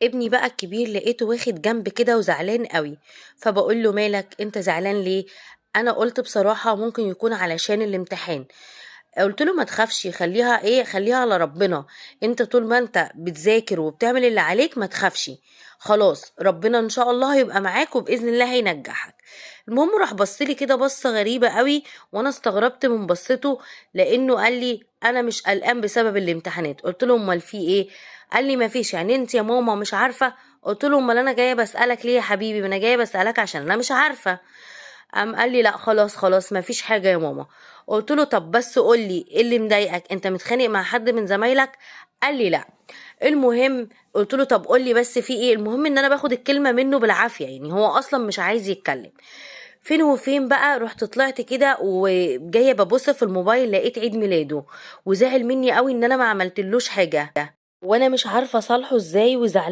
ابني بقى الكبير لقيته واخد جنب كده وزعلان قوي، فبقول له مالك انت زعلان ليه؟ انا قلت بصراحة ممكن يكون علشان الامتحان. قلت له ما تخافش، خليها ايه، خليها على ربنا، انت طول ما انت بتذاكر وبتعمل اللي عليك ما تخافش، خلاص ربنا ان شاء الله هيبقى معاك وباذن الله هينجحك. المهم راح بصلي كده بصة غريبة قوي، وانا استغربت من بصته، لانه قال لي انا مش قلقان بسبب الامتحانات. قلت له امال في ايه؟ قال لي ما فيش، يعني انت يا ماما مش عارفه؟ قلت له امال انا جاية بسالك ليه يا حبيبي؟ ما انا جاية بسالك عشان انا مش عارفه. قام قال لي لا خلاص خلاص ما فيش حاجة يا ماما. قلت له طب بس قول لي ايه اللي مضايقك، انت متخانق مع حد من زمايلك؟ قال لي لا. المهم قلت له طب قول لي بس في ايه. المهم ان انا باخد الكلمة منه بالعافية، يعني هو اصلا مش عايز يتكلم. فين وفين بقى رحت طلعت كده وجاية ببص في الموبايل، لقيت عيد ميلاده، وزعل مني قوي ان انا ما عملتلوش حاجة، وانا مش عارفه اصالحه ازاي، وزعلانه.